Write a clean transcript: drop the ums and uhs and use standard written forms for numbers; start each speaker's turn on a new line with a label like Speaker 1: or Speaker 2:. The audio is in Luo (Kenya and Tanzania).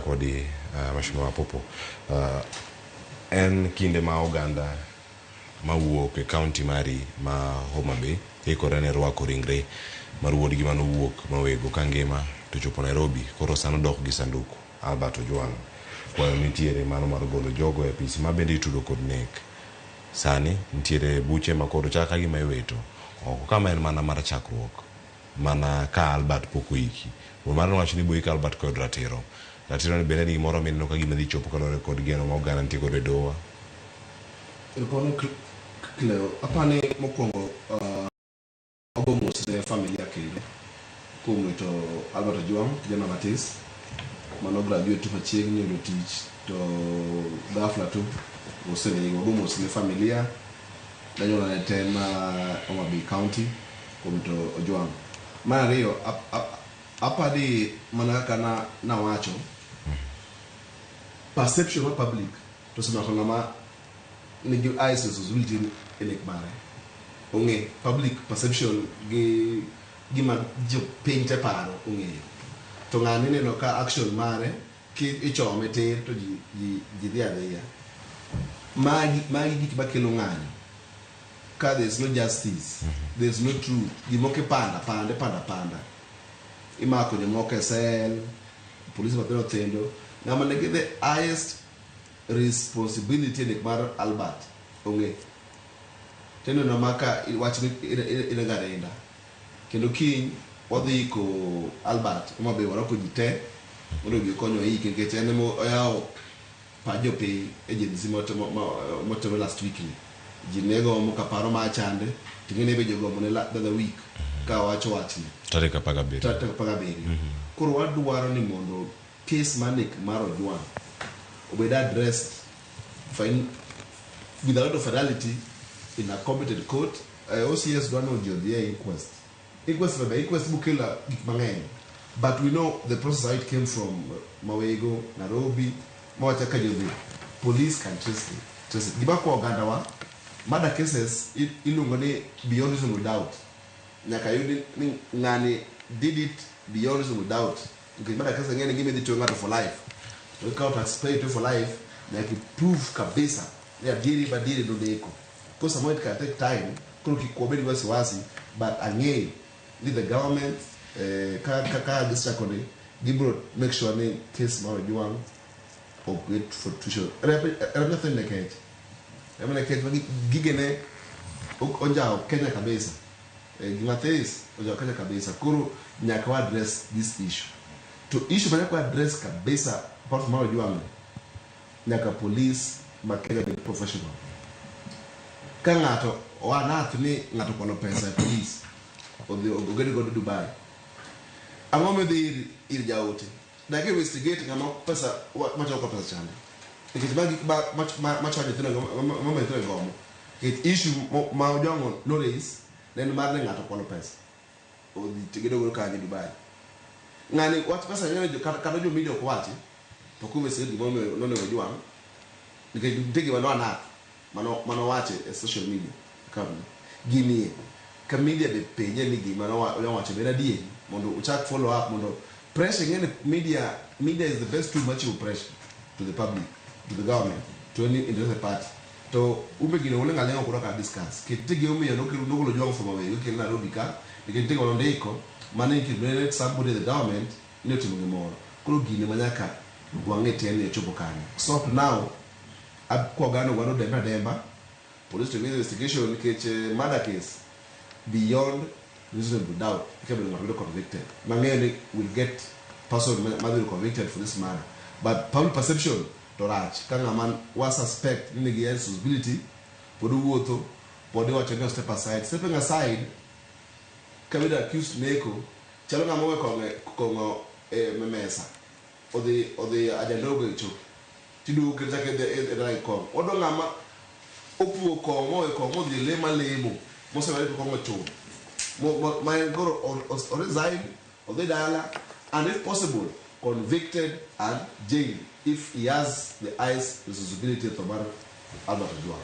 Speaker 1: Kodi Mheshimiwa Popo. En kinde ma oganda mawuok e kaunti mari ma Homa Bay ikore ne rwako ringre mar wuodgi manowuok mawego ka ngima to chopo Nairobi koro sano dok gi sanduku Albert Ojwang. Kwayo nitiere mano mar golo jogo e apisi ma bende itudo kod nek. Sani nitiere buche ma koro chal ka gima iwito oko kama en mana mar chakruok mana ka Albert pok oiki. Wuon mare nowacho ni boiko Albert koyudo ratiro. Ratiro ni bende en gimoro mineno ka gima dhi chopo kaluwore kod geno ma oganda nitie godo e doho.
Speaker 2: Erokamano Cleo. Apani mokwongo ago mos ne familia kendo kuom wito Albert Ojwang, kijana matis mano graduate tu machiegni oyudo tich to ghafla tu osenego. Ago mos ne familia gi anyuolane te ma Homa Bay County kuom wito Ojwang. Mar ariyo, apani mana kaka nawacho, perception mar public to osemako ng'ama nigi highest responsibility e nek mare. Ong'e public perception gi gima jopiny te paro ong'eyo. To ng'ani ineno ka action mare ki ichome tir to ji dhi adhiya. Magi gik makelo ng'anyo. Ka there is no justice, there is no truth, gimoko ipanda panda ipanda panda. Imako jomoko e cell, polise mathindo thindo. Ng'ama nigi the highest responsibility e nek mar Albert ong'e. Tineno ma ka wach ni iringo arinda. Kendo kiny wadhi iko Albert Homa Bay warwako ji te mondo obi okonywa ike nikech en ema oyawo pach jopiny e Gen Z motimo last week ni. Ji ne gomo kaparo ma chande to ing'e ni be jogomo ne the other week ka wacho wachni.
Speaker 1: Tarik 17.
Speaker 2: Tarik 17. Koro wadwaro ni mondo case mar nek mar Ojwang obed addressed fine, with a lot of fidelity in a competent court. OCS dwa ni ji odhi e inquest. Inquest bende inquest bokelo gik mang'eny. But we know the process how it came from Mawego, Nairobi, mawacha ka jodhi. Police can trace it. Trace it. Gima kwa oganda wa, murder cases iluongo ni beyond reasonable doubt. Nyaka yud ni ng'ani did it beyond reasonable doubt. Nikech murder cases ng'eni gima idhi twe ng'ato for life. To ikawo taxpayer to for life, nyaka i-prove kabisa ni adieri madieri noneko. Koro samoro it can take time, koro kik wabed gi wasiwasi, but ang'eyo ni the government ka gisechako ni gibiro make sure ni case mar Ojwang oket for tuition. Remb nyathini ne kech. Remb ne kech ma gigene onjawo Kenya kabisa. Gima this onjawo Kenya kabisa. Koro nyaka wa address this issue. To issue ma nyaka wa address kabisa apart from mar Ojwang ni, nyaka police ma Kenya bed professional. Ka ng'ato oanath ni ng'ato okwalo pesa e police, odhi oged godo Dubai. Ang'o midhi ir jaote? Nyaka investigate ng'ama pesa machako kwalo pesa chande. Nikech magi gik ma chwanyo nyithindo ma nyithindo e gomo. Nikech issue ma Ojwang no raise ne en mar ni ng'ato okwalo pesa. Odhi tigedo godo kanye Dubai. Ng'ani wach pesa ng'eny kata jo media ok wachi. To ok investigate gimomiyo nonego Ojwang. Nikech nitie gima no anath mano wache e social media. Account Gini ka media be penje ni gima no wacho be en adieri mondo uchak follow up mondo pressure ing'e ni media is the best tool mar chiwo pressure to the public, to the government, to any interested party. To umbe gino uling' aling'a ok udwa discuss. Nikech nitie gimomiyo nogolo Ojwang from Awego okele Nairobi ka nikech nitie gima nondiko mane incriminated somebody in the government ni otimo gimoro. Koro gini ma nyaka wang'e tiende ni ochopo kanyo. So up to now akwa oganda oganda odembe ademba police to investigation nikech murder case beyond reasonable doubt eka bedo ng'ato bedo convicted. Mang'eyo ni will get person ma bedo convicted for this murder. But public perception to rach ka ng'ama wa suspect ni nigi responsibility pod owuotho pod iwacho ni step aside. Stepping aside kabedo accused neko chalo ng'ama owe kong'o e mesa odhi haja ndogo e cho tiduogo kendo chak idhi e dala gi kong'o. Wadwa ng'ama opuo kong'o mowe kong'o modhi lemo alemo mosewere to kong'o chulo ma en koro o resign odhi dala and if possible convicted and jailed if he has the highest responsibility e tho mar Albert Ojwang.